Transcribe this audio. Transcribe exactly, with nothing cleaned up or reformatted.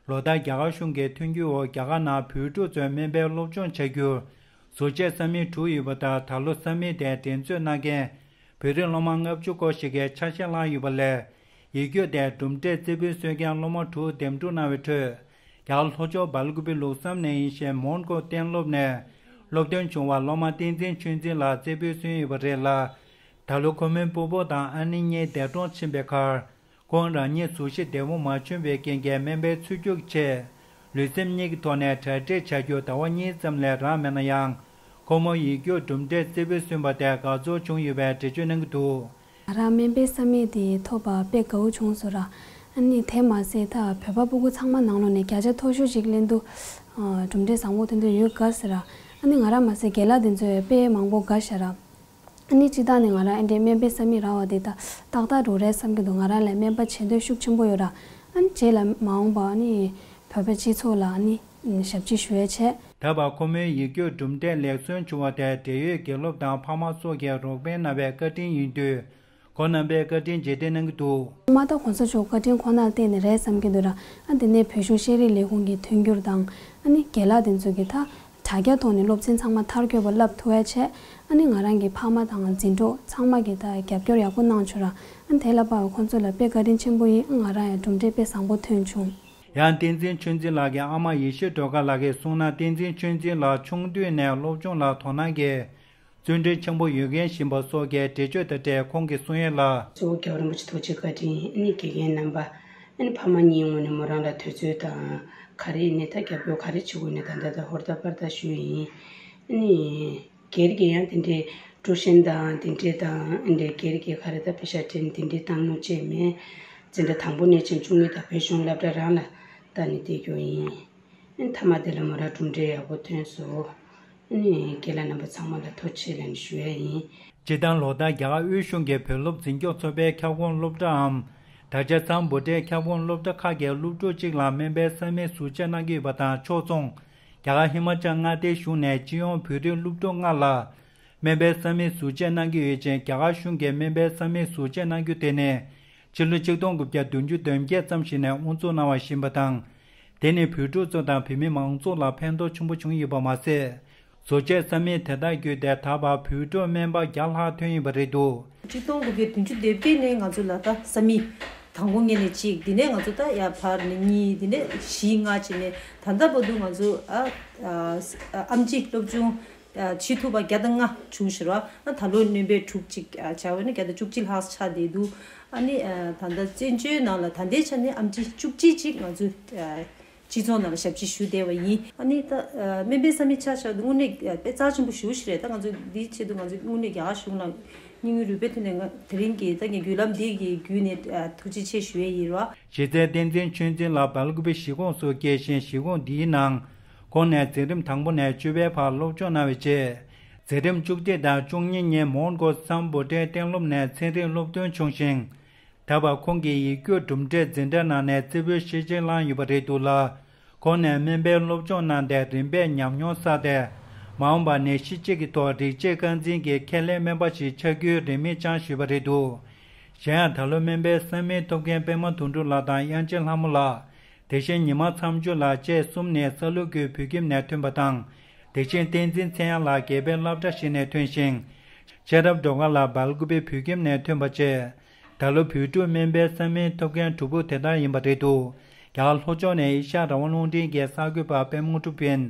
ལོ་ལྟར་རྒྱ་གར་གཞུང་གི་མཐུན་འགྱུར་འོག་རྒྱ་གར་ནང་བོད་ཕྲུག་ཚོའི་སྨན་པའི་སློབ་སྦྱོང་བྱ་རྒྱུར་ཟུར་བཅད་ས་མིག་དྲུག་ཡོད་པ་དང་། ད་ལོ་ས་མིག་དེ་འགྲན་རྩོད་གནང་མཁན་བོད་རིགས་སློབ་མ་ལྔ་བཅུ་སྐོར་ཞིག་གིས་ཆ་ཤས་བླངས་ཡོད་པ་ལས། ཡིག་རྒྱུགས་དེ་གྲུབ་འབྲས་རྩེ་ཕུད་སོན་མཁན་སློབ་མ་དྲུག་འདེམས་སྒྲུག་གནང་བའི་ཁྲོད། རྒྱ་གར་ལྷོ་ཕྱོགས་སྦེལ་ཀུ་པེ་ལུགས་བསམ་ནས་ཡིན་ཞེས་མོན་གྷོ་གཏན་སློབ་ནས་སློབ་ཐོན་བྱུང་བ་སློབ་མ་བསྟན་འཛིན་ཆོས་འཛིན་ལགས་རྩེ་ཕུད་སོན་ཡོད་པ་རེད་ལ། ད་ལོ་ཁོ་མོའི་སྤོ་བོ་དང་ཨ་ནེ་གཉིས་འདས་གྲོངས་ཕྱིན་པའི་ཁར། ཁོང་རང་ཉིད་གཟུགས་གཞི་བདེ་པོ་མ་བྱུང་བའི་རྐྱེན་གྱིས་སྨན་པའི་ཚུད་རྒྱུགས་ཆེད། ལུས་སེམས་གཉིས་ཀྱི་ཐོག་ནས་གྲ་སྒྲིག་བྱ་རྒྱུ་ཟླ་བ་གཉིས་ཙམ་ལས་རག་མེད་ན་ཡང་། ཁོ་མོ་ཡིག་རྒྱུགས་གྲུབ་འབྲས་རྩེ་ཕུད་སོན་པ་དེ་དགའ་ཚོར་བྱུང་ཡོད་པའི་འགྲེལ་བརྗོད་གནང་གི་འདུག། ང་རང་སྨན་པའི་ས་མིག་དེ་ཐོབ་པ་དཔེ་དགའ་བོ་བྱུང་སོང་ར། ཨ་ནི་དེ་མ་ཟད་ད་བོད་པ་སྤུ་གུ་ཚང་མ་ནང་ལོགས་ནས་བརྒྱ་ཆ་མཐོ་ཤོས་ཤིག་ལེན་དུས། ཨ། གྲུབ་འབྲས་བཟང་པོ་ཐོན་དུས་ཡོད་དགའ་ཟེར་ར། ཨ་ནི་ང་རང་མ་ཟད་རྒན་ལགས་དེ་ཚོས་དཔེ་མང་པོ་དགའ་ཤག་ར། ཨ་ནི་སྤྱིར་བཏང་ནས་ང་རང་ཨེ་འདྲའི་སྨན་པའི་ས་མིག་རག་པ་དེ་ད་ཏག་ཏག་འགྲོ་རེད་བསམ་གྱི་འདུག། ང་རང་ལ་སྨན་པ་བྱེད་འདོད་ཤུགས་ཆེན་པོ་ཡོད་ར། ཨ་ནི་རྗེས་ལ་མ་འོངས་པ་ཨ་ནི་བོད་པའི་སྤྱི་ཚོགས་ལ་ཨ་ནི་ཞབས་ཕྱི་ཞུ་ཡས་བྱས། ད་བར་ཁོ་མོའི་ཡིག་རྒྱུགས་གྲུབ་འབྲས་ལེགས་སོན་བྱུང་བ་དེ་འབྲེལ་ཡོད་དགེ་སློབ་དང་ཕ་མ་སོགས་ཀྱིས་རོགས་ཕན་གནང་བའི་བཀའ་དྲིན་ཡིན་དུས། ཁོང་རྣམ་པས་བཀའ་དྲིན་རྗེས་དྲན་གནང་གི་འདུག། མ་ད་གོང་ས་མཆོག་བཀའ་དྲིན་ཁོང་རྣམས་བརྟེན་ནས་རེད་བསམ་གྱི་འདུག་ར། ཨ་དེ་ནས་བོད་གཞུང་ཤེས་རིག་ལས་ཁུངས་ཀྱི་མཐུན་འགྱུར་དང་། ཨ་ནི་རྒན་ལགས་དེ་ཚོ་གིས་ད་དྲ་རྒྱ་ཐོག་ནས་སློབ་ཚན་ཚང་མ་མཐར་འཁྱོལ་བ་བསླབ་ཐུབ་ཡ་བྱས། ཨ་ནི་ང་རང་གི་ཕ་མ་དང་འཛིན་གྲོགས་ཚང་མ་གིས་ད་རྒྱབ་སྐྱོར་ཡག་པོ་གནང་བྱུང་ར། ཨ་དེ་ལ་དཔག་པའི་ཁོང་ཚོ་ལ་དཔེ་བཀའ་དྲིན་ཆེན་པོ་ཡིན། ང་རང་ཡང་གྲུབ་འབྲས་དཔེ་བཟང་པོ་ཐོན་བྱུང་། ཡང་བསྟན་འཛིན་ཆོས་འཛིན་ལགས་ཀྱི་ཨ་མ་ཡེ་ཤེས་སྒྲོལ་དཀར་ལགས་ཀྱིས་གསུངས་ན། བསྟན་འཛིན་ཆོས་འཛིན་ལགས་ཆུང་དུས་ནས་སློབ་སྦྱོང་ལ་དོ་སྣང་གིས། བརྩོན་འགྲུས་ཆེན་པོ་ཡོད་མཁན་ཞིག་ཡིན་པ་སོགས་ཀྱི་འགྲེལ་བརྗོད་དང་འབྲེལ་ཁོང་གིས་གསུང་ཡས་ལ། གཙོ་བོ་རྒྱལ་བ་རིན་པོ་ཆེ་ཐུགས་རྗེ་བཀའ་དྲིན། ཨ་ནི་དགེ་རྒན་རྣམ་པ། ཨ་ནི་ཕ་མ་གཉིས་ངོས་ནས་མོ་རང་ལ་དུས་ཚོད་དང་ག་རེ་ཡིན་ནའི་ད་རྒྱབ་སྐྱོར་ག་རེ་བྱེད་དགོས་ནའི་ད་ལྟ་ད་ཧོར་ད་པར་ད་ཞུས་ཡིན། ཨ་ནི་སྒེར་གྱི་ཡང་དེ་འདྲའི་ཀྲུའུ་ཤན་དང་དེ་འདྲའི་དང་ཨ་འདྲའི་སྒེར་གྱི་ག་རེ་ད་པེ་ཤ་སྤྲད་དེ་འདྲའི་བཏང་མྱོང་བྱས་མེད། འཛིན་གྲྭ་དང་པོ་ནས་བྱས་བཅུ་གཉིས་ད་བོད་གཞུང་སློབ་གྲྭ་རང་ལ་ད་ནི་བསྡད་རྒྱུ་ཡིན། ཨ་ནི་མཐའ་མ་དེ་ལ་མོ་རང་གྲུབ་འབྲས་ཡག་པོ་ཐོན་སོང་། ཨ་ནི་རྒན་ལགས་རྣམ་པ་ཚང་མ་ལ་ཐུགས་རྗེ་ཆེ་ལབ་ནས་ཞུ་ཡ་ཡིན། སྤྱིར་བཏང་ལོ་ལྟར་རྒྱ་གར་དབུས་གཞུང་གི་བོད་སློབ་འཛིན་སྐྱོང་ཚོགས་པའི་ཁྱབ་ཁོངས་སློབ་གྲྭའམ། ད་ཆ་སམ་བྷོ་ཊའི་ཁྱབ་ཁོངས་སློབ་གྲྭ་ཁག་གི་སློབ་ཕྲུག་གཅིག་ལ་སྨན་པའི་ས་མིག་ཟུར་བཅད་གནང་གི་ཡོད་པ་དང་། ཕྱོགས་མཚུངས་རྒྱ་གར་ཧི་མ་ཅལ་མངའ་སྡེའི་གཞུང་ནས་སྤྱི་ཡོངས་བོད་རིགས་སློབ་ཕྲུག་ལྔ་ལ་སྨན་པའི་ས་མིག་ཟུར་བཅད་གནང་གི་ཡོད་ཅིང་། རྒྱ་གར་གཞུང་གིས་སྨན་པའི་ས་མིག་ཟུར་བཅད་གནང་རྒྱུ་དེ་ནི། ཕྱི་ལོ་ཆིག་སྟོང་དགུ་བརྒྱ་བདུན་ཅུ་དོན་བརྒྱད་ཙམ་ཞིག་ནས་དབུ་འཛུགས་གནང་བ་ཞིག་ཡིན་པ་དང་། དེ་ནི་བོད་ཕྲུག་ཚོ་དང་བོད་མི་མང་ཚོགས་ལ་ཕན་ཐོགས་ཆེན་པོ་བྱུང་ཡོད་པ་མ་ཟད། བཟོ་བཅོས་ས་མིག་དེ་དག་བརྒྱུད་དེ་ད་བར་བོད་ཕྲུག་སྨན་པ་བརྒྱ་ལྷག་ཐོན་ཡོད་པ་རེད་འདུག། ཆིག་སྟོང་དགུ་བརྒྱ་བདུན་ཅུ་དོན་བརྒྱད་ནས་ང་ཚོ་ལ་ད་ས་མིག་དང་པོ་ངོས་ནས་གཅིག། དེ་ནས་ང་ཚོ་ད་ཡར་ཕར་ནས་གཉིས། དེ་ནས་བཞི་ལྔ་བྱས་ནས་ད་ལྟ་བར་དུ་ང་ཚོ་ཨ་ཨ་ཨམ་ཆི་སློབ་ཆུང་བྱེད་ཐུབ་པ་བརྒྱ་དང་ལྔ་བྱུང་ཟེར་བ། ཨ་ད་ལོ་སྣོན་པའི་དྲུག་ཅིག་བྱ་བ་ནི་བརྒྱ་དང་བཅུ་གཅིག་ལྷག་ཆགས་བསྡད་འདུག། ཨ་ནི་ད་ལྟ་བཙན་བྱོལ་ནང་ལ་ད་ལྟའི་ཆ་ནས་ཨམ་ཆི་བཅུ་གཅིག་ཅིག་ང་ཚོས་སྤྱི་ཚོགས་ནང་ལ་ཞབས་ཕྱི་ཞུ་བསྡད་པ་ཡིན། ཨ་ནི་ད་སྨན་པའི་ས་མིག་ཆ་བཞག་དུས་དངོས་གནས་དཔེ་རྩ་ཆེན་པོ་ཞེ་པོ་ཞིག་རེད། ད་ང་ཚོ་འདིའི་ཆེད་དུ་ང་ཚོ་དངོས་གནས་རྒྱ་གར་གཞུང་ལ་སྙིང་དབུས་རུས་པའི་ཐོག་ནས་ང་དེ་རིང་གི་ད་ངས་བརྒྱུད་ལམ་འདི་གི་བརྒྱུད་ནས་ཐུགས་རྗེ་ཆེ་ཞུ་ཡས་ཡིན་རོགས། གཞི་རྩའི་བསྟན་འཛིན་ཆོས་འཛིན་ལགས་སྦེལ་ཀུ་པེ་གཞིས་ཁོངས་སུ་སྐྱེས་ཤིང་། གཞིས་ཁོངས་འདིའི་ནང་ཁོང་ནས་འཛིན་རིམ་དང་པོ་ནས་བཅུ་པའི་བར་སློབ་སྦྱོང་གནང་བའི་རྗེས། འཛིན་རིམ་བཅུ་གཅིག་དང་བཅུ་གཉིས་གཉིས་མོན་གྷོ་སམ་བྷོ་ཊའི་གཏན་སློབ་ནས་ཚན་རིག་སློབ་ཐོན་བྱུང་ཞིང་། ད་བར་ཁོང་གིས་ཡིག་རྒྱུགས་གྲུབ་འབྲས་འཛིན་གྲྭ་ནང་ནས་རྩེ་ཕུད་ཤེས་བྱའི་བླངས་ཡོད་པ་རེད་འདུག་ལ། ཁོང་ནས་སྨན་པའི་སློབ་སྦྱོང་གནང་སྟེ་རིམ་པས་ཉམས་མྱོང་བསགས་ཏེ། མ་འོངས་པར་ནད་གཞི་གཅིག་གི་ཐོག་རིགས་དཔྱད་རྐང་འཛིན་གྱི་ཁས་ལེན་སྨན་པ་ཞིག་ཆགས་རྒྱུའི་རེ་མིག་བཅངས་ཡོད་པ་རེད་འདུག། གཞན་ཡང་ད་ལོ་སྨན་པའི་ས་མིག་ཐོབ་མཁན་པད་མ་དོན་གྲུབ་ལགས་དང་དབྱངས་ཅན་ལྷ་མོ་ལགས། དེ་བཞིན་ཉི་མ་མཚམས་སྦྱོར་ལགས་བཅས་གསུམ་ནི་ས་ལུ་གུའི་བོད་ཁྱིམ་ནས་ཐོན་པ་དང་། དེ་བཞིན་བསྟན་འཛིན་ཚེ་དབྱངས་ལགས་དགེ་འཕེལ་སློབ་གྲྭ་ཞིག་ནས་ཐོན་ཞིང་། ཤེས་རབ་སྒྲོལ་དཀར་ལགས་སྦེལ་ཀུ་པེ་བོད་ཁྱིམ་ནས་ཐོན་པ་བཅས། ད་ལོ་བོད་ཕྲུག་སྨན་པའི་ས་མིག་ཐོབ་མཁན་དྲུག་པོ་དེ་དག་ཡིན་པ་རེད་འདུག། རྒྱ་གར་ལྷོ་ཕྱོགས་ནས་ཨེ་ཤ་ཡ་རང་དབང་རླུང་འཕྲིན་གྱི་གསར་འགོད་པ་པད་མ་དངོས་གྲུབ་ཡིན།